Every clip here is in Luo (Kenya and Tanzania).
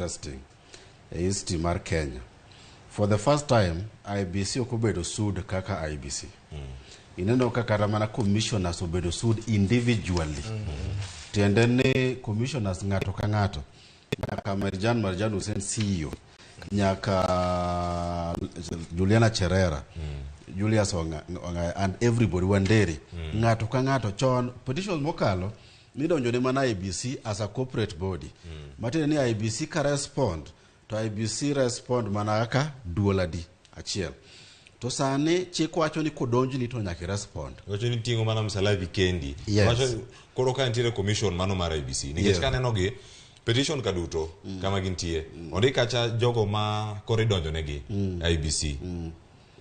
Interesting e history mar Kenya. For the first time, IEBC ok obedo sued kaka IEBC. Ineno ka kata mana commissioners obedo sued individually. Tiende ni commissioners ng'ato ka ng'ato, nyaka Marjan Marjan Hussein CEO, nyaka Juliana Cherera, Julius Wanga and everybody, Wanderi, ng'ato ka ng'ato. Chon petitions mokalo nidonjo ne mana IEBC as a corporate body. Matiende ni IEBC ka respond to IEBC respond mana kaka duol adi achiel. To sani chik wacho ni kodonjni to nyaka irespond. Wacho ni ting'o mana msalabi kendi. Yes. Wacho koro ka nitiere commission mano mar IEBC nikech kaneno gi petition ka duto kama gintie ondik kacha jogo ma koro idonjo negi IEBC.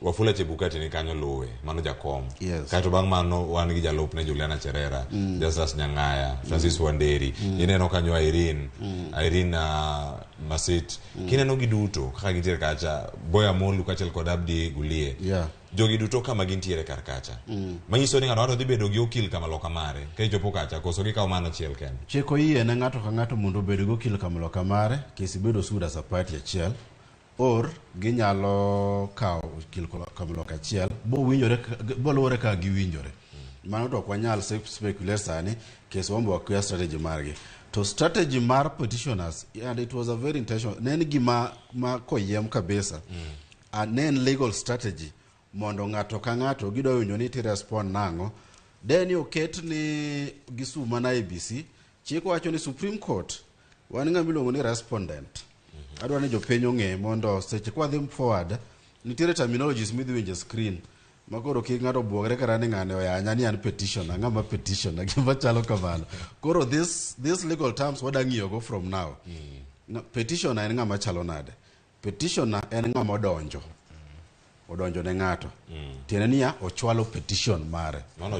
Wafula Chebukati ni kanyo luwe mano jakom. Kaeto bang' mano wan gi jalupne Juliana Cherera, Justus Nyang'aya, Francis Wanderi. Ineno kanyo Irene, Irene Masit. Kineno gi duto kaka gintiere kacha, Boya Molu kaachiel kod Abdi Gulie. Jogi duto kama gintiere kar kacha. Manyiso ni ng'ato ng'ato dhi bedo gi okil kama loka mare. Ka ichopo kacha koso gikawo mana achiel kende. Chik oyie ne ng'ato ka ng'ato mondo obed gi okil kama loka mare kesi bedo sued as a party achiel or ginyalo kawo okil kama loka achiel bowinjore boluwore kaka giwinjore. Mano to ok wanyal speculate sani kes wambo wakia strategy margi. To strategy mar petitioners, and it was a very intentional, ne en gima ma koyiem kabisa. Ne en legal strategy mondo ng'ato ka ng'ato gidwa winjo ni ti respond nang'o. De ni oket ni gisue mana IEBC, chik wacho ni Supreme Court wan ng'ama iluongo ni respondent. Adwa ni jopiny ong'e mondo seche kwadhi forward nitiere terminologies midhi winjo e screen ma koro kik ng'ato buogre kata ni ng'ane oyanya ni an petitioner, ng'ama petitioner, gima chalo kamano. Koro this legal terms wada ng'iyogo from now. Petitioner en ng'ama chalo nade? Petitioner en ng'ama odonjo. Odonjo ne ng'ato. Tiende niya, ochwalo petition mare. Mano